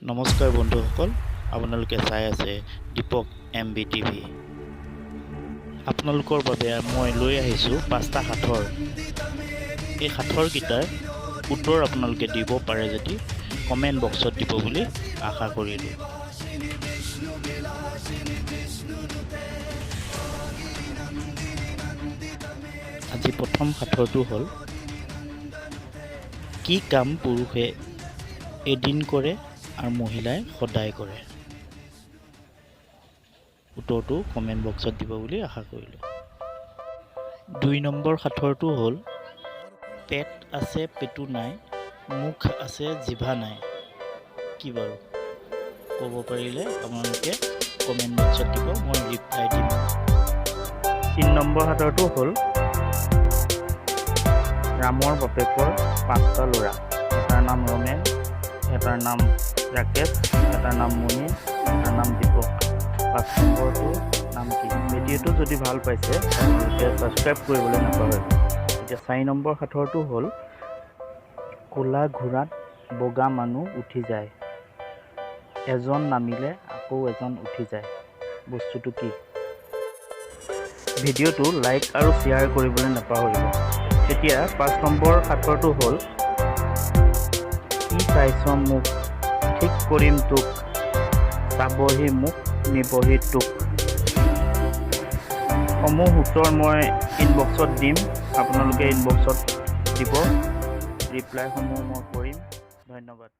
নমস্কাৰ বন্ধুসকল, আপোনালোকে চাই আছে দীপক এম বি টিভি। আপোনালোকৰ বাবে মই লৈ আহিছোঁ পাঁচটা সাঁথৰ। এই সাঁথৰকেইটাৰ উত্তৰ আপোনালোকে দিব পাৰে যদি কমেণ্ট বক্সত দিব বুলি আশা কৰিলোঁ। আজি প্ৰথম সাঁথৰটো হ'ল, কি কাম পুৰুষে এদিন কৰে আৰু মহিলাই সদায় কৰে? উত্তৰটো কমেণ্ট বক্সত দিব বুলি আশা কৰিলোঁ। 2 নম্বৰ সাঁথৰটো হ'ল, পেট আছে পেটু নাই, মুখ আছে জিভা নাই, কি বাৰু? ক'ব পাৰিলে আপোনালোকে কমেণ্ট বক্সত দিব, মই ৰিপ্লাই দিম। 3 নম্বৰ সাঁথৰটো হ'ল, ৰামৰ বাপেকৰ পাঁচটা ল'ৰা। এটাৰ নাম ৰমেন, এটাৰ নাম ৰাকেশ, এটাৰ নাম মুনীন, এটাৰ নাম দীপক। 5 নম্বৰটোৰ নাম কি? ভিডিঅ'টো যদি ভাল পাইছে, আপোনালোকে ছাবস্ক্ৰাইব কৰিবলৈ নাপাহৰিব। এতিয়া 4 নম্বৰ সাঁথৰটো হ'ল, ক'লা ঘোঁৰাত বগা মানুহ উঠি যায়, এজন নামিলে আকৌ এজন উঠি যায়, বস্তুটো কি? ভিডিঅ'টো লাইক আৰু শ্বেয়াৰ কৰিবলৈ নাপাহৰিব। এতিয়া 5 নম্বৰ সাঁথৰটো হ'ল, কি চাইছ মোক, ঠিক কৰিম তোক, চাবহি মোক নিবহি তোক। সমূহ উত্তৰ মই ইনবক্সত দিম, আপোনালোকে ইনবক্সত দিব, ৰিপ্লাইসমূহ মই কৰিম। ধন্যবাদ।